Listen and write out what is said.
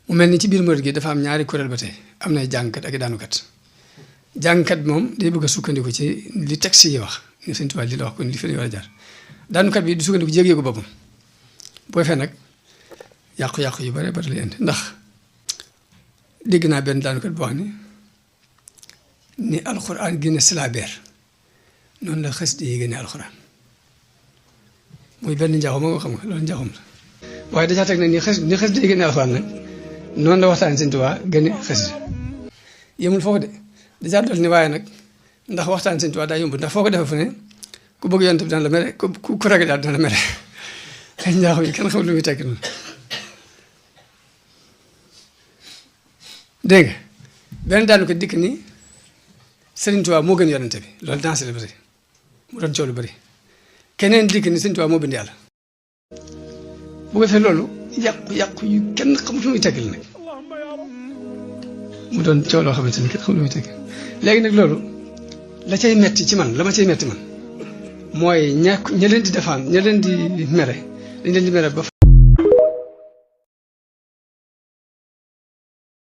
mu mel ni ci biir murid gi dafa am ñaari kuréel ba tey am nay jàngkat ak i daanukat jàngkat moom day bëgg a sukkandiku ci li texte yi wax ni Sëñ Tuubaa li la wax kon li fi war a jaar daanukat bi di sukkandiku ci yëg-yëgu boppam boo fee nag yàqu-yàqu yu bare bari lay indi ndax dégg naa benn daanukat boo xam ni alxuraan génne silabeer noonu la xasida yi génne alxuraan muy benn njaxum ma nga xam nga loolu njaxum la waaye dajaa teg nag ni xasida yi génne alxuraan nag noonu la waxtaan Sëñ Tuubaa génne xasida yemul foofu de dajaa dol ni waaye nag ndax waxtaan Sëñ Tuubaa daa yomb ndax foo ko defee fu ne ku bëgg yonent bi dana la mere ku ragal daal dana la mere ay njaaxum yi kenn xamul lu muy tekki noonu dégg nga benn daanu ko dikk ni Sëriñ Tuubaa moo gën yonent bi loolu dansé la bëri mu doon coow lu bëri keneen dikk ni Sëriñ Tuubaa moo bind yàlla bu ko defee loolu yàqu yu kenn xamul lu muy tekki la nag mu doon coow loo xamante ni kenn xamul lu muy tekki léegi nag loolu la cay metti ci man la ma cay metti man mooy ña leen di defaan ña leen di mere dañ leen di mere ba